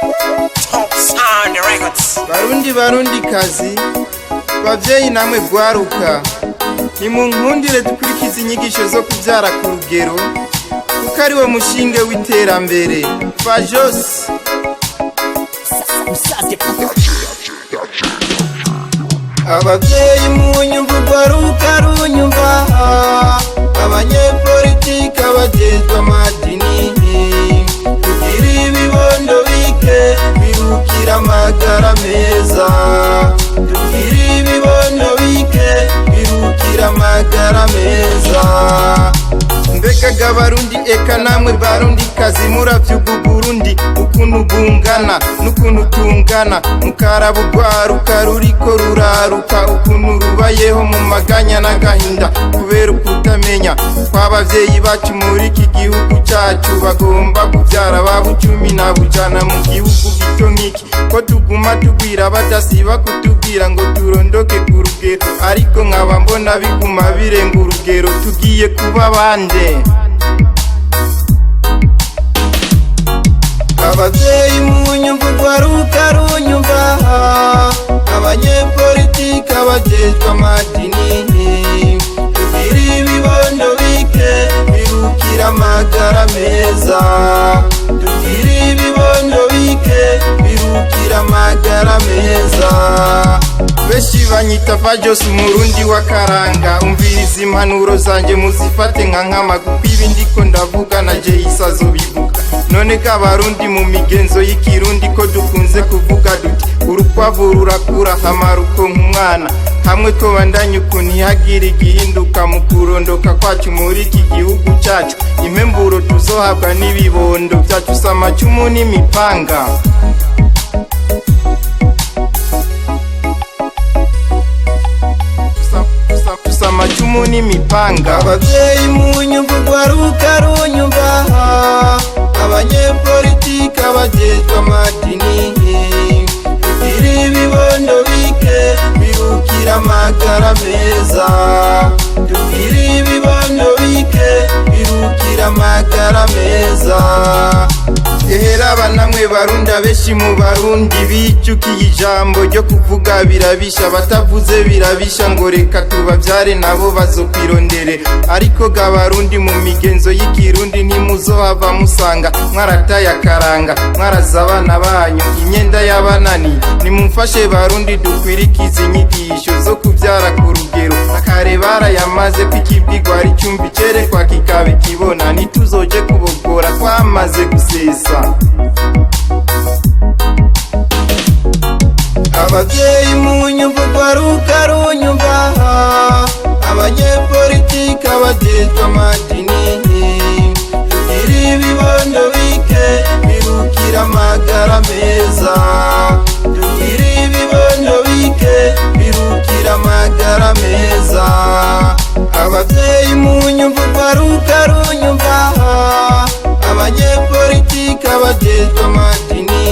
Top Sound Records. Barundi, barundi kazi, bavyeyi namwe gwaruka, nimunkundire dukurikize inyigisho zo kuvyara ku rugero, kuko ari wo mushinge w'iterambere. Fajos. Abavyeyi munyumva, urwaruka runyumva, abanyepolitike, abajejwe amadini, kugira ibibondo bike birukira amagara meza, tugira ibibondo bike birukira amagara meza. Mbega gabarundi, eka namwe barundi kazi, muravyuga Uburundi ukuntu bungana n'ukuntu tungana, mukaraba urwaruka ruriko ruraruka ukuntu rubayeho mu maganya n'agahinda kubera ukutamenya kw'abavyeyi bacu. Muri iki gihugu cacu bagomba kuvyara baba cumi na bujana mu gihugu gito nk'iki, ko tuguma tugwira, badasiba kutubwira ngo turondoke ku rugero, ariko nkaba mbona biguma birenga urugero. Tugiye kuba bande? Abavyeyi munyumva, urwaruka runyumva, abanyepolitike, abajejwe amadini, tugira ibibondo bike birukira amagara meza, tugira ibibondo bike birukira amagara meza. Benshi banyita Fajos, umurundi w'akaranga. Umviriza impanuro zanje muzifate nka nkama, kuko ibi ndiko ndavuga na Jayisa azobivuga. None ko abarundi mu migenzo y'ikirundi ko dukunze kuvuga duti: "Urukwavu rurakura hamaruko nk'umwana." Hamwe tubandanye ukuntu ntihagire igihinduka mu kurondoka kwacu muri iki gihugu cyacu, impemburo tuzohabwa n'ibibondo byacu si amacumu n'imipanga. Gusa amacumu n'imipanga. Abavyeyi munyumva, urwaruka runyumva, abanyepolitike, abajejwe amadini, tugira ibibondo bike birukira amagara meza, tugira ibibondo bike birukira amagara meza. Ehera banamwe barundi, abenshi mu barundi bicukiye ijambo ryo kuvuga birabisha, batavuze birabisha, ngo reka tubavyare nabo bazokwirondere. Ariko ga barundi, mu migenzo y'ikirundi ntimuzohava musanga mwarataye akaranga, mwaraza abana banyu imyenda y'abanani? Nimumfashe barundi, dukwirikize inyigisho zo kuvyara ku rugero. Akare barayamaze ko ikibwirwa ari cumbi cerekwa kikaba ikibona. Ntituzoje kubogora twamaze gusesa. Abavyeyi munyumva, urwaruka runyumva, abanyepolitike, abajejwe amadini, tugira ibibondo bike birukira amagara meza, tugira ibibondo bike birukira amagara meza. Abavyeyi munyumva, urwaruka runyumva, abanyepolitike, abajejwe amadini,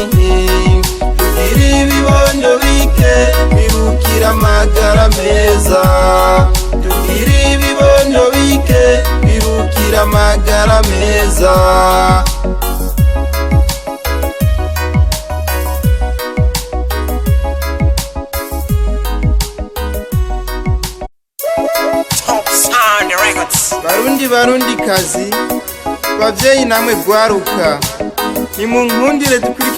tugira ibibondo bike birukira amagara meza, tugira ibibondo bike birukira amagara meza. Top Sound Records. Barundi, barundi kazi, bavyeyi namwe gwaruka, nimunkundire dukurikize